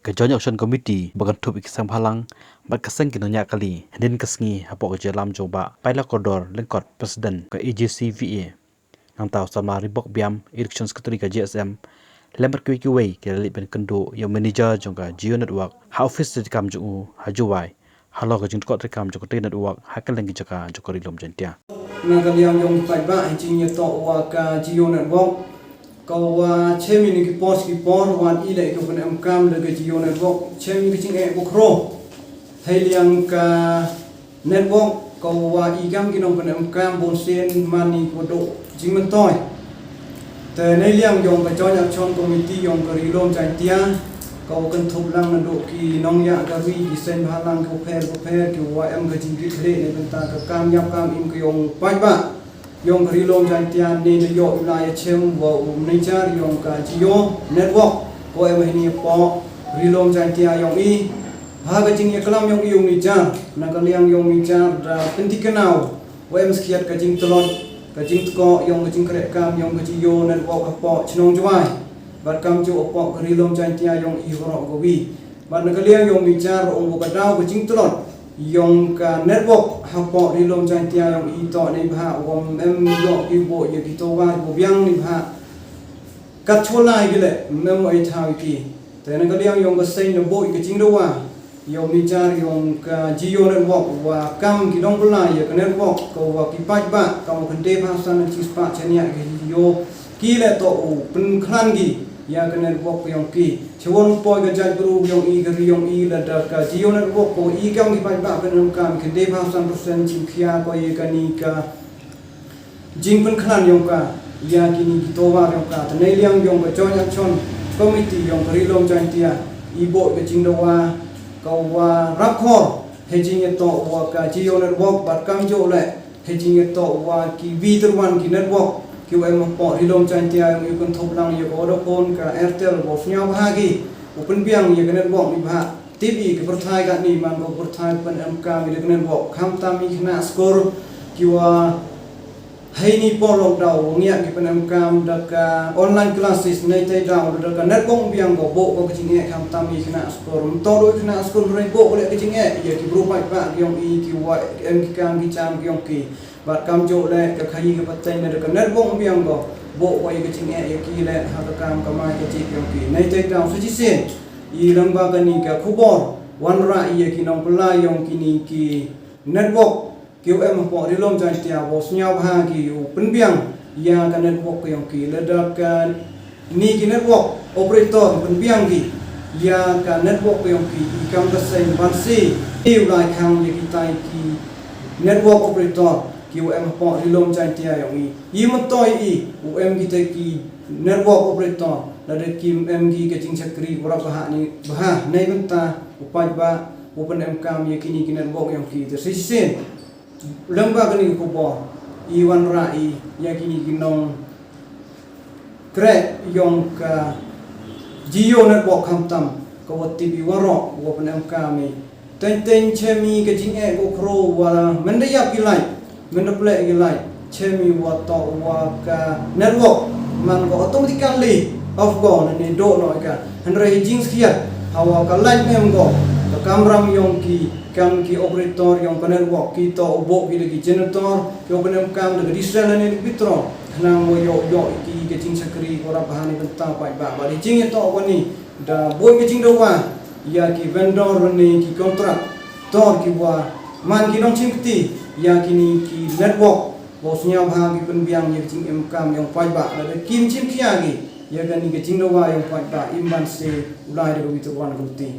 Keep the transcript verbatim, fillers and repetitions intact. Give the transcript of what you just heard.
Ka Joint Action Committee ba kynthup i ki seng bhalang bad ka seng ki nongñiah kali, hadien ka sngi hapoh ka jingïalam jong u Bah Paila Kordor, lyngkot President ka A J C V A, nangta u Samla Ribok Biam, Education Secretary ka J S M, lem bad kiwei kiwei, ki la leit pynkynduh ïa u manager jong ka Jio Network ha office treikam jong u ha Jowai, halor ka jingdkot treikam jong ka network ha kylleng ki jaka jong ka Ri-lum Jaiñtia. Na ka liang yong ki paidbah, ha jingïatoh wa ka Jio Network, ka wa chem ini ki por ki por, wa i leh ka pynemkam da ka Jio Network, chem ini ki jingeh ko khro. Hei liang ka network, ka wa i kam ki nongpynemkam bun sien man i ko dok jingmyntoi. Te nei liang yong ka Joint Action Committee yong ka Ri-lum Jaiñtia, ka wa kynthup lang nadooh ki nongñiah ka ri, ki seng bhalang ki wa pher ki wa pher, ki wa em ka jingkitkhlieh neibynta ka kam ïap kam im ka yong paidbah yong ka Ri-lum Jaiñtia, ne da ïoh u lai ïa chem wa u manager yong ka Jio Network, ko em hini hapoh Ri-lum Jaiñtia yong i. Ha ka jingïaklam yong i u manager, na ka liang yong u manager da pyntikna u wa em skhiat ka jingtlot, ka jingtkoh yong ka jingkhreh kam yong ka Jio Network hapoh chnong Jowai, bad kamjooh hapoh ka Ri-lum Jaiñtia yong i waroh kawi. Bad na ka liang yong u manager, ong wa ka daw ka jingtlot yong ka network hapoh Ri-lum Jaiñtia yong i toh neibhah wa ym em ïoh ki booh ïa ki tower wa biang, neibhah kat chwa lai ki leh ym em wa i thaw ïa ki. Te na ka liang yong ka seng da booh ïa ka jingdawa yong u manager yong ka Jio Network, wa kam ki nongpynlai ïa ka network, ka wa ki paidbah, ka wa khyndai phaw san hajar chispah chaniah ki Jio, ki leh toh u pynkhlan ki ïa ka network yong ki. Chawon poi ka jaitbru yong i, ka ri yong i, lada ka Jio Network ko i kam ki paidbah pynemkam, khyndai phaw san percent chim khia ko ïa kani ka jingpynkhlan yong ka ïa kini ki tower yong ka. Te nei liang yong ka Joint Action Committee yong ka Ri-lum Jaiñtia, i booh ka jingdawa ka wa rap khor ha jingïatoh wa ka Jio Network, bad kamjooh leh ha jingïatoh wa ki wi tyrwan ki network ki wa em hapoh Ri-lum Jaiñtia, yong i kynthup lang ïa ka Vodafone, ka Airtel, wa sngewbha ki u pynbiang ïa ka network neibhah tip i ka pyrthai katni man ka pyrthai pynemkam ïa ka network khamtam i khynnah skul, ki wa heini por lockdown wa ngiah ki pynemkam da ka online classes, neitei daw da ka network biang, ka booh ka jingeh khamtam i khynnah skul. Mynta dooh i khynnah skul, hynrei booh leh ka jingeh ïa ki bru paidbah yong i, ki wa em ki kam ki jam ki yong ki. Bad kamjooh leh ka khaii ka pateng, da ka network biang ka booh wa ïa ka jingeh ïa ki leh ha ka kam kamai kajih yong ki. Neitei daw sa shisien, i lang ba kani ka khubor wanrah ïa ki nongpynlai yong kini ki network ki wa em hapoh Ri-lum Jaiñtia, wa sngewbha ki u pynbiang ïa ka network ka yong ki. Lada kani ki network operator pynbiang ki ïa ka network ka yong ki, i kam ka seng ban si i u lai khang ïa kitai ki network operator ki wa em hapoh Ri-lum Jaiñtia yong i. I myntoi i u em kitai ki network operator, lada kim em ki ka jingshakri wa rap bha neibhah neibynta u paidbah u pynemkam ïa kini ki network yong ki. Te sa shisien, lang ba kani ka khubor, i wanrah i ïa kini ki nongkhreh yong ka Jio Network khamtam, ka wa tip i waroh wa pynemkam i. Teng teng chem i ka jingeh ko khro, wa mynda ïap ki light, mynda pleh ki light, chem i wa toh wa ka network man ko automatically off ko, ne dooh noh ka. Hynrei jingskhiat, hawa ka light em ko, ka kamram yong ki kam ki operator yong ka network, ki toh u booh ki da ki generator, ki wa pynemkam da ka diesel ne da ka petrol, khnang wa ïoh ïoh ki ka jingshakri wa rap bha neibynta paidbah. Bad i jingïatoh wa ni da booh ka jingdawa ïa ki vendor ne ki contractor ki wa man ki nongchimkti ïa kini ki network, wa sngewbha ki pynbiang ïa ka jingemkam yong paidbah. Lada kim chim khia ki ïa kani ka jingdawa yong paidbah, im ban se u lai da ka wi tyrwan ka luti.